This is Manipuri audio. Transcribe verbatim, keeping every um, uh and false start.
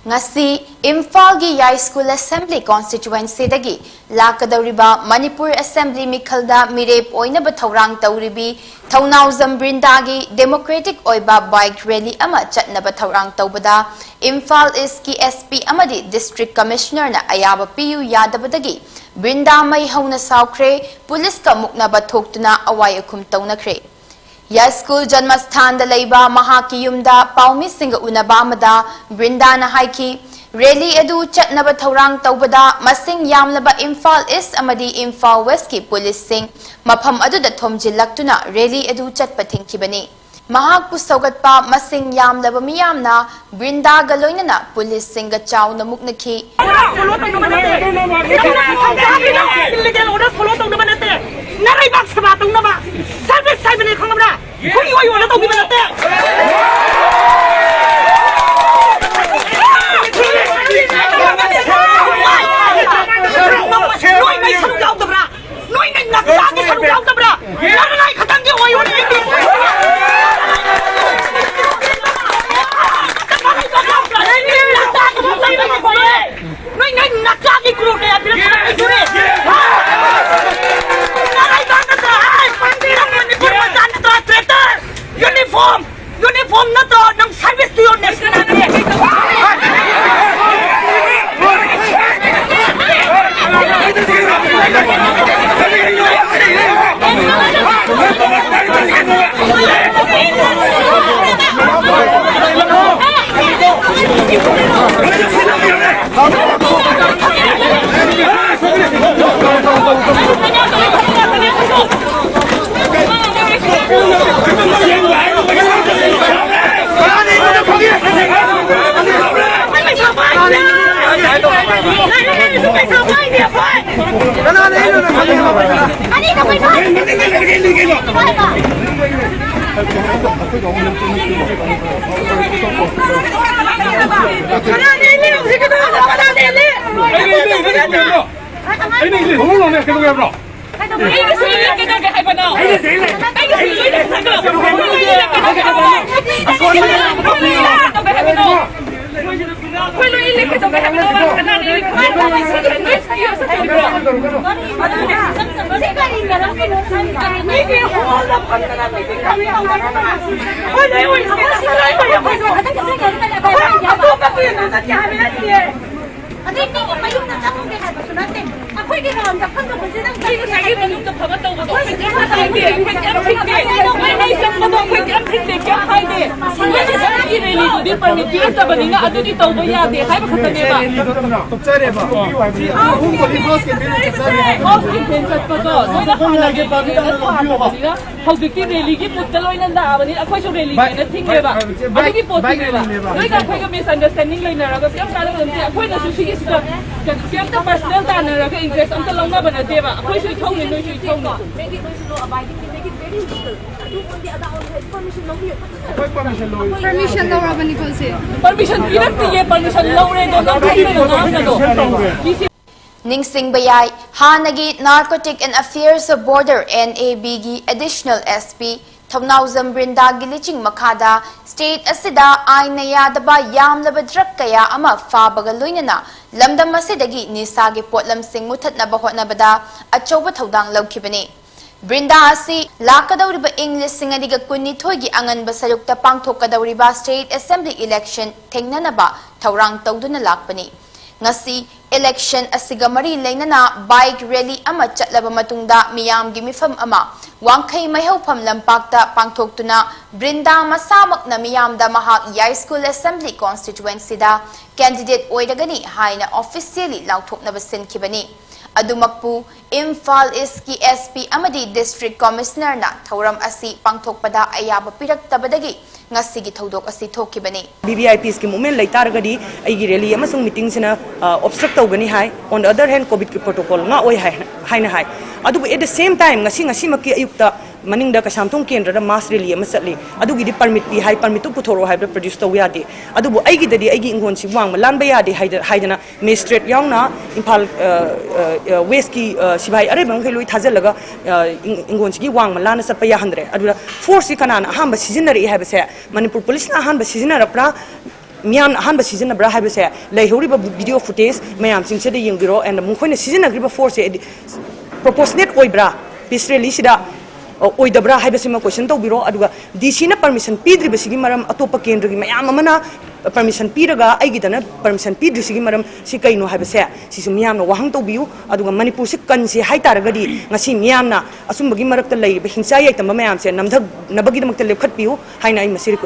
ꯉꯁꯤ ꯏꯝꯐꯥꯜꯒꯤ ꯌꯥꯏꯁ꯭ꯀꯨꯜ ꯑꯦꯁꯦꯝꯕ꯭ꯂꯤ ꯀꯣꯟꯁꯇꯤꯇ꯭ꯋꯦꯟꯁꯤꯗꯒꯤ ꯂꯥꯛꯀꯗꯧꯔꯤꯕ ꯃꯅꯤꯄꯨꯔ ꯑꯦꯁꯦꯝꯕ꯭ꯂꯤ ꯃꯤꯈꯜꯗ ꯃꯤꯔꯦꯞ ꯑꯣꯏꯅꯕ ꯊꯧꯔꯥꯡ ꯇꯧꯔꯤꯕꯤ ꯊꯧꯅꯥꯎꯖꯝ ꯕ꯭ꯔꯤꯟꯗꯥꯒꯤ ꯗꯦꯃꯣꯀ꯭ꯔꯦꯇꯤꯛ ꯑꯣꯏꯕ ꯕꯥꯏꯛ ꯔꯦꯂꯤ ꯑꯃ ꯆꯠꯅꯕ ꯊꯧꯔꯥꯡ ꯇꯧꯕꯗ ꯏꯝꯐꯥꯜ ꯏꯁ꯭ꯠꯀꯤ ꯑꯦꯁ ꯄꯤ ꯑꯃꯗꯤ ꯗꯤꯁꯇ꯭ꯔꯤꯛ ꯀꯃꯤꯁꯅꯔꯅ ꯑꯌꯥꯕ ꯄꯤꯌꯨ ꯌꯥꯗꯕꯗꯒꯤ ꯕ꯭ꯔꯤꯟꯗꯥ ꯃꯩ ꯍꯧꯅ ꯁꯥꯎꯈ꯭ꯔꯦ, ꯄꯨꯂꯤꯁꯀ ꯃꯨꯛꯅꯕ ꯊꯣꯛꯇꯨꯅ ꯑꯋꯥꯏ ꯑꯈꯨꯝ ꯇꯧꯅꯈ꯭ꯔꯦ꯫ ꯌꯥꯏꯁ꯭ꯀꯨꯜ ꯖꯟꯃꯁꯊꯥꯟꯗ ꯂꯩꯕ ꯃꯍꯥꯛꯀꯤ ꯌꯨꯝꯗ ꯄꯥꯎꯃꯤꯁꯤꯡꯒ ꯎꯅꯕ ꯑꯃꯗ ꯕ꯭ꯔꯤꯟꯗꯥꯅ ꯍꯥꯏꯈꯤ, ꯔꯦꯂꯤ ꯑꯗꯨ ꯆꯠꯅꯕ ꯊꯧꯔꯥꯡ ꯇꯧꯕꯗ ꯃꯁꯤꯡ ꯌꯥꯝꯂꯕ ꯏꯝꯐꯥꯜ ꯏꯁ꯭ꯠ ꯑꯃꯗꯤ ꯏꯝꯐꯥꯜ ꯋꯦꯁ꯭ꯠꯀꯤ ꯄꯨꯂꯤꯁꯁꯤꯡ ꯃꯐꯝ ꯑꯗꯨꯗ ꯊꯣꯝꯖꯤꯜꯂꯛꯇꯨꯅ ꯔꯦꯂꯤ ꯑꯗꯨ ꯆꯠꯄ ꯊꯤꯡꯈꯤꯕꯅꯤ꯫ ꯃꯍꯥꯛꯄꯨ ꯁꯧꯒꯠꯄ ꯃꯁꯤꯡ ꯌꯥꯝꯂꯕ ꯃꯤꯌꯥꯝꯅ ꯕ꯭ꯔꯤꯟꯗꯥꯒ ꯂꯣꯏꯅꯅ ꯄꯨꯂꯤꯁꯁꯤꯡꯒ ꯆꯥꯎꯅ ꯃꯨꯛꯅꯈꯤ꯫ ꯐꯣꯂꯣ ꯇꯧꯅꯕ ꯅꯠꯇꯦ꯫ ꯏꯜꯂꯤꯒꯦꯜ ꯑꯣꯔꯗꯔ ꯐꯣꯂꯣ ꯇꯧꯅꯕ ꯅꯠꯇꯦ꯫ ꯅꯔꯩꯕꯥꯛ ꯁꯦꯕꯥ ꯇꯧꯅꯕ ꯁꯔꯚꯤꯁ ꯍꯥꯏꯕꯅꯦ, ꯈꯪꯉꯕ꯭ꯔꯥ? ꯍꯨꯏ ꯑꯣꯏ ꯑꯣꯏꯅ ꯇꯧꯈꯤꯕ ꯅꯠꯇꯦ꯫ ꯅꯣꯏ ꯃꯩ ꯁꯔꯨꯛ ꯌꯥꯎꯗꯕ꯭ꯔꯥ? ꯅꯣꯏꯅ ꯅꯆꯥꯒꯤ ꯁꯔꯨꯛ ꯌꯥꯎꯗꯕ꯭ꯔꯥ? ꯅꯪ ꯂꯥꯏ ꯈꯛꯇꯪꯒꯤ ꯑꯣꯏꯌꯨꯅꯦ꯫ ꯅꯣꯏ, ꯅꯣꯏ ꯅꯆꯥꯒꯤ ꯀ꯭ꯔꯣꯔ ꯀꯌꯥ ꯄꯤꯔꯛꯄ ꯂꯩꯇ꯭ꯔꯦ? ꯅꯪ ꯂꯥꯏ ꯈꯛꯇꯪ ꯅꯠꯇ꯭ꯔꯥ? ꯅꯪ ꯃꯅꯤꯄꯨꯔ ꯃꯆꯥ ꯅꯠꯇ꯭ꯔꯥ? ꯇ꯭ꯔꯦꯇꯔ! ꯌꯨꯅꯤꯐꯣꯔꯝ! ꯌꯨꯅꯤꯐꯣꯔꯝ ꯅꯠꯇ꯭ꯔꯣ? ꯅꯪ service two your national army. ꯃꯤꯒꯤ ꯍꯣꯜꯗ ꯐꯝꯗꯅ ꯃꯤꯒꯤ ꯀꯔꯤ ꯇꯧꯗꯅ ꯑꯩꯈꯣꯏ ꯂꯣꯏ ꯑꯣꯏꯅ ꯍꯧꯒꯠꯁꯤ, ꯂꯣꯏ ꯑꯣꯏꯅ ꯑꯩꯈꯣꯏꯁꯨ ꯑꯩꯈꯣꯏ ꯑꯇꯣꯞꯄ ꯀꯨꯏꯅ ꯆꯠꯀꯦ ꯍꯥꯏꯕ ꯅꯠꯇꯤꯌꯦ꯫ ꯑꯗꯩ ꯃꯤꯒꯤ ꯃꯌꯨꯝꯗ ꯆꯪꯉꯨꯒꯦ ꯍꯥꯏꯕꯁꯨ ꯅꯠꯇꯦ꯫ ꯑꯩꯈꯣꯏꯒꯤ ꯔꯥꯎꯟꯗ ꯐꯝꯗ ꯄꯨꯟꯁꯤꯗ ꯑꯩ ꯉꯁꯥꯏꯒꯤ ꯃꯌꯨꯝꯗ ꯐꯝꯃ ꯇꯧꯕꯗꯣ ꯑꯩꯈꯣꯏ ꯀꯩꯝ ꯍꯥꯏꯗꯦ, ꯑꯩꯈꯣꯏ ꯀꯩꯝ ꯊꯤꯡꯗꯦ꯫ ꯅꯣꯏ ꯃꯩ ꯆꯪꯕꯗꯣ ꯑꯩꯈꯣꯏ ꯀꯩꯝ ꯊꯤꯡꯗꯦ, ꯀꯩꯝ ꯍꯥꯏꯗꯦ꯫ ꯅꯣꯏꯒꯤ ꯁꯔꯀꯥꯔꯒꯤ ꯔꯦꯂꯤꯗꯨꯗꯤ ꯄꯔꯃꯤꯠ ꯄꯤꯔꯛꯇꯕꯅꯤꯅ ꯑꯗꯨꯗꯤ ꯇꯧꯕ ꯌꯥꯗꯦ ꯍꯥꯏꯕ ꯈꯛꯇꯅꯦꯕ꯫ ꯇꯣꯛꯆꯔꯦꯕ꯫ ꯁꯤ ꯑꯍꯨꯝ ꯄꯣꯂꯤꯁ ꯍꯥꯎꯁ ꯀꯦꯝꯄꯦꯟ ꯆꯠꯆꯔꯦ꯫ ꯍꯥꯎꯁ ꯀꯦꯝꯄꯦꯟ ꯆꯠꯄꯗꯣ ꯅꯣꯏꯅ ꯍꯥꯟꯅ ꯀꯦꯝꯄꯦꯟ ꯊꯥꯗꯕꯅꯤꯅ ꯍꯧꯖꯤꯛꯇꯤ ꯔꯦꯂꯤꯒꯤ ꯃꯨꯠꯇ ꯂꯣꯏꯅ ꯂꯥꯛꯑꯕꯅꯤꯅ ꯑꯩꯈꯣꯏꯁꯨ ꯔꯦꯂꯤ ꯕꯥꯏꯛ, ꯑꯣꯏꯅ ꯊꯤꯡꯉꯦꯕ꯫ ꯕꯥꯏꯛ, ꯑꯗꯨꯒꯤ ꯕꯥꯏꯛ ꯄꯣꯠꯇꯨꯅꯦꯕ꯫ ꯔꯦꯂꯤꯅꯦꯕ꯫ ꯅꯣꯏꯒ ꯑꯩꯈꯣꯏꯒ ꯃꯤꯁꯑꯟꯗꯔꯁ꯭ꯇꯦꯟꯗꯤꯡ ꯂꯩꯅꯔꯒ ꯀꯩꯝ ꯀꯥꯟꯅꯕ ꯅꯠꯇꯦ꯫ ꯑꯩꯈꯣꯏꯅꯁꯨ ꯁꯤꯒꯤꯁꯤꯗ ꯀꯩꯝꯇ ꯄꯔꯁꯅꯦꯜ ꯇꯥꯟꯅꯔꯒ ꯏꯟꯇꯔꯦꯁ ꯑꯝꯇ ꯂꯧꯅꯕ ꯅꯠꯇꯦꯕ꯫ ꯑꯩꯈꯣꯏꯁꯨ ꯏꯊꯧꯅꯦ, ꯅꯣꯏꯁꯨ ꯏꯊꯧꯅꯦ꯫ ꯑꯩꯈꯣꯏ ꯄꯔꯃꯤꯁꯟ ꯂꯧꯏ꯫ ꯄꯔꯃꯤꯁꯟ ꯂꯧꯔꯕꯅꯤꯀꯣ ꯁꯦ꯫ ꯄꯔꯃꯤꯁꯟ ꯄꯤꯔꯛꯇꯤꯌꯦ, ꯄꯔꯃꯤꯁꯟ ꯂꯧꯔꯦꯗꯣ ꯅꯪ ꯈꯪꯗꯅ ꯉꯥꯡꯒꯅꯣ꯫ ꯅꯤꯡꯁꯤꯡꯕ ꯌꯥꯏ, ꯍꯥꯟꯅꯒꯤ Narcotic and Affairs of Border, N A B ꯒꯤ ꯑꯦꯗꯤꯁꯅꯦꯜ ꯑꯦꯁ ꯄꯤ ꯊꯧꯅꯥꯎꯖꯝ ꯕ꯭ꯔꯤꯟꯗꯥꯒꯤ ꯂꯤꯆꯤꯡ ꯃꯈꯥꯗ ꯁ꯭ꯇꯦꯠ ꯑꯁꯤꯗ ꯑꯥꯏꯟꯅ ꯌꯥꯗꯕ ꯌꯥꯝꯂꯕ ꯗ꯭ꯔꯒ ꯀꯌꯥ ꯑꯃ ꯐꯥꯕꯒ ꯂꯣꯏꯅꯅ ꯂꯝꯗꯝ ꯑꯁꯤꯗꯒꯤ ꯅꯤꯁꯥꯒꯤ ꯄꯣꯠꯂꯝꯁꯤꯡ ꯃꯨꯊꯠꯅꯕ ꯍꯣꯠꯅꯕꯗ ꯑꯆꯧꯕ ꯊꯧꯗꯥꯡ ꯂꯧꯈꯤꯕꯅꯤ꯫ ꯕ꯭ꯔꯤꯟꯗꯥ ꯑꯁꯤ ꯂꯥꯛꯀꯗꯧꯔꯤꯕ ꯏꯪ ꯂꯤꯁꯤꯡ ꯑꯅꯤꯒ ꯀꯨꯟꯅꯤꯊꯣꯏꯒꯤ ꯑꯉꯟꯕ ꯁꯔꯨꯛꯇ ꯄꯥꯡꯊꯣꯛꯀꯗꯧꯔꯤꯕ ꯁ꯭ꯇꯦꯠ ꯑꯦꯁꯦꯝꯕ꯭ꯂꯤ ꯏꯂꯦꯛꯁꯟ ꯊꯦꯡꯅꯅꯕ ꯊꯧꯔꯥꯡ ꯇꯧꯗꯨꯅ ꯂꯥꯛꯄꯅꯤ꯫ ꯉꯁꯤ ꯏꯂꯦꯛꯁꯟ ꯑꯁꯤꯒ ꯃꯔꯤ ꯂꯩꯅꯅ ꯕꯥꯏꯛ ꯔꯦꯂꯤ ꯑꯃ ꯆꯠꯂꯕ ꯃꯇꯨꯡꯗ ꯃꯤꯌꯥꯝꯒꯤ ꯃꯤꯐꯝ ꯑꯃ ꯋꯥꯡꯈꯩ ꯃꯩꯍꯧꯐꯝ ꯂꯝꯄꯥꯛꯇ ꯄꯥꯡꯊꯣꯛꯇꯨꯅ ꯕ꯭ꯔꯤꯟꯗꯥ ꯃꯁꯥꯃꯛꯅ ꯃꯤꯌꯥꯝꯗ ꯃꯍꯥꯛ ꯌꯥꯏꯁ꯭ꯀꯨꯜ ꯑꯦꯁꯦꯝꯕ꯭ꯂꯤ ꯀꯣꯟꯁꯇꯤꯇ꯭ꯋꯦꯟꯁꯤꯗ ꯀꯦꯟꯗꯤꯗꯦꯠ ꯑꯣꯏꯔꯒꯅꯤ ꯍꯥꯏꯅ ꯑꯣꯐꯤꯁꯤꯌꯦꯜꯂꯤ ꯂꯥꯎꯊꯣꯛꯅꯕ ꯁꯤꯟꯈꯤꯕꯅꯤ꯫ ꯑꯗꯨꯃꯛꯄꯨ ꯏꯝꯐꯥꯜ ꯏꯁ꯭ꯠꯀꯤ ꯑꯦꯁ ꯄꯤ ꯑꯃꯗꯤ ꯗꯤꯁꯇ꯭ꯔꯤꯛ ꯀꯃꯤꯁꯅꯔꯅ ꯊꯧꯔꯝ ꯑꯁꯤ ꯄꯥꯡꯊꯣꯛꯄꯗ ꯑꯌꯥꯕ ꯄꯤꯔꯛꯇꯕꯗꯒꯤ ꯉꯁꯤꯒꯤ ꯊꯧꯗꯣꯛ ꯑꯁꯤ ꯊꯣꯛꯈꯤꯕꯅꯤ꯫ ꯚꯤ ꯚꯤ ꯑꯥꯏ ꯄꯤꯁꯀꯤ ꯃꯨꯚꯃꯦꯟ ꯂꯩ ꯇꯥꯔꯒꯗꯤ ꯑꯩꯒꯤ ꯔꯦꯂꯤ ꯑꯃꯁꯨꯡ ꯃꯤꯇꯤꯡꯁꯤꯅ, ꯑ, ꯑꯣꯕꯁꯇ꯭ꯔꯛ ꯇꯧꯒꯅꯤ ꯍꯥꯏ꯫ On the other hand, ꯀꯣꯚꯤꯗꯀꯤ ꯄ꯭ꯔꯣꯇꯣꯀꯣꯜ ꯉꯥꯛꯑꯣꯏ ꯍꯥꯏ, ꯍꯥꯏꯅ ꯍꯥꯏ꯫ ꯑꯗꯨꯕꯨ at the same time ꯉꯁꯤ, ꯉꯁꯤꯃꯛꯀꯤ ꯑꯌꯨꯛꯇ ꯃꯅꯤꯡꯗ ꯀꯩꯁꯥꯝꯊꯣꯡ ꯀꯦꯟꯗ꯭ꯔꯗ ꯃꯥꯁ ꯔꯦꯂꯤ ꯑꯃ ꯆꯠꯂꯤ꯫ ꯑꯗꯨꯒꯤꯗꯤ ꯄꯔꯃꯤꯠ ꯄꯤ ꯍꯥꯏ, ꯄꯔꯃꯤꯠꯇꯨ ꯄꯨꯊꯣꯔꯛꯑꯣ ꯍꯥꯏꯕꯗ ꯄ꯭ꯔꯗ꯭ꯌꯨꯁ ꯇꯧ ꯌꯥꯗꯦ꯫ ꯑꯗꯨꯕꯨ ꯑꯩꯒꯤꯗꯗꯤ ꯑꯩꯒꯤ ꯏꯪꯈꯣꯜꯁꯤ ꯋꯥꯡꯃ ꯂꯥꯟꯕ ꯌꯥꯗꯦ ꯍꯥꯏꯗ-, ꯍꯥꯏꯗꯅ ꯃꯦꯖꯤꯁꯇ꯭ꯔꯦꯠ ꯌꯥꯎꯅ ꯏꯝꯐꯥꯜ, ꯑ, ꯑ, ꯑ, ꯋꯦꯁ꯭ꯠꯀꯤ, ꯑ, ꯁꯤꯐꯥꯏ ꯑꯔꯩꯕ ꯃꯈꯩ ꯂꯣꯏ ꯊꯥꯖꯤꯜꯂꯒ, ꯑ, ꯏꯪ-, ꯏꯪꯈꯣꯜꯁꯤꯒꯤ ꯋꯥꯡꯃ ꯂꯥꯟꯅ ꯆꯠꯄ ꯌꯥꯍꯟꯗ꯭ꯔꯦ꯫ ꯑꯗꯨꯗ ꯐꯣꯔꯁꯁꯤ ꯀꯅꯥꯅ ꯑꯍꯥꯟꯕ ꯁꯤꯖꯤꯟꯅꯔꯛꯏ ꯍꯥꯏꯕꯁꯦ, ꯃꯅꯤꯄꯨꯔ ꯄꯨꯂꯤꯁꯅ ꯑꯍꯥꯟꯕ ꯁꯤꯖꯤꯟꯅꯔꯛꯄ꯭ꯔꯥ, ꯃꯤꯌꯥꯝꯅ ꯑꯍꯥꯟꯕ ꯁꯤꯖꯤꯟꯅꯕ꯭ꯔꯥ ꯍꯥꯏꯕꯁꯦ, ꯂꯩꯍꯧꯔꯤꯕ video footage ꯃꯌꯥꯝꯁꯤꯡꯁꯤꯗ ꯌꯦꯡꯕꯤꯔꯣ, and ꯃꯈꯣꯏꯅ ꯁꯤꯖꯤꯟꯅꯈ꯭ꯔꯤꯕ forceꯁꯦ ꯍꯥꯏꯗꯤ proportionate ꯑꯣꯏꯕ꯭ꯔꯥ peace rallyꯁꯤꯗ, ꯑ, ꯑꯣꯏꯗꯕ꯭ꯔꯥ ꯍꯥꯏꯕꯁꯤꯃ question ꯇꯧꯕꯤꯔꯣ꯫ ꯑꯗꯨꯒ DCꯅ permission ꯄꯤꯗ꯭ꯔꯤꯕꯁꯤꯒꯤ ꯃꯔꯝ, ꯑꯇꯣꯞꯄ ꯀꯦꯟꯗ꯭ꯔꯒꯤ ꯃꯌꯥꯝ ꯑꯃꯅ permission ꯄꯤꯔꯒ ꯑꯩꯒꯤꯗꯅ permission ꯄꯤꯗ꯭ꯔꯤꯁꯤꯒꯤ ꯃꯔꯝ ꯁꯤ ꯀꯩꯅꯣ ꯍꯥꯏꯕꯁꯦ ꯁꯤꯁꯨ ꯃꯤꯌꯥꯝꯅ ꯋꯥꯍꯪ ꯇꯧꯕꯤꯌꯨ꯫ ꯑꯗꯨꯒ ꯃꯅꯤꯄꯨꯔꯁꯤ ꯀꯟꯁꯤ ꯍꯥꯏꯇꯥꯔꯒꯗꯤ ꯉꯁꯤ ꯃꯤꯌꯥꯝꯅ ꯑꯆꯨꯝꯕꯒꯤ ꯃꯔꯛꯇ ꯂꯩꯔꯤꯕ ꯍꯤꯡꯆꯥ ꯌꯥꯏꯇꯝꯕ ꯃꯌꯥꯝꯁꯦ ꯅꯝꯊꯅꯕꯒꯤꯗꯃꯛꯇ ꯂꯦꯞꯈꯠꯄꯤꯌꯨ ꯍꯥꯏꯅ ꯑꯩ ꯃꯁꯤ request